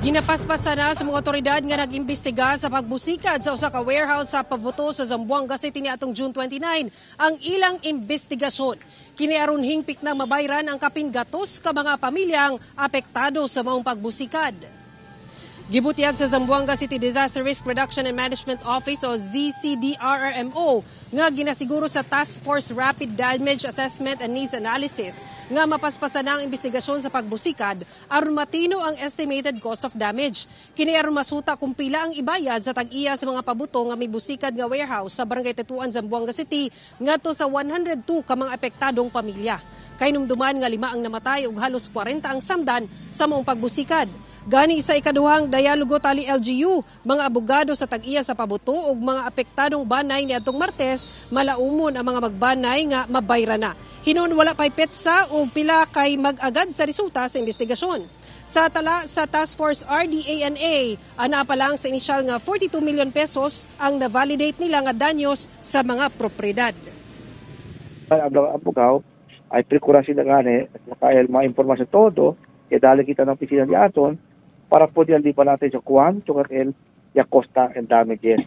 Ginapaspasan na sa mga otoridad nga nag-imbestiga sa pagbusikad sa usa ka warehouse sa pabuto sa Zamboanga City niadtong June 29 ang ilang investigasyon. Kini aron hingpit na mabayran ang kapin gatos ka mga pamilyang apektado sa maong pagbusikad. Gibutyag sa Zamboanga City Disaster Risk Reduction and Management Office o ZCDRRMO nga ginasiguro sa Task Force Rapid Damage Assessment and Needs Analysis nga mapaspasan na ang investigasyon sa pagbusikad aron matino ang estimated cost of damage. Kini aron masuta kung pila ang ibayad sa tag-iya sa mga pabuto nga mibusikad nga warehouse sa Barangay Tetuan, Zamboanga City ngadto sa 102 ka mga apektadong pamilya. Kahinumduman nga lima ang namatay ug halos 40 ang samdan sa maong pagbusikad. Gani sa ikaduhang dialogo tali LGU, mga abogado sa tag-iya sa pabuto ug mga apektadong banay niadtong Martes, malaumon ang mga magbanay nga mabayra na. Hinuon wala pay petsa o pila kay mag-agad sa resulta sa investigasyon. Sa tala sa Task Force RDANA, ana pa lang sa inisyal nga 42 million pesos ang na-validate nila nga danyos sa mga propriedad. Ang abogado ay prokura sila gani at makael mga impormasyon todo kaya dali kita ng opisina di aton para po di pa natin sa kuwan el ya costa and damages.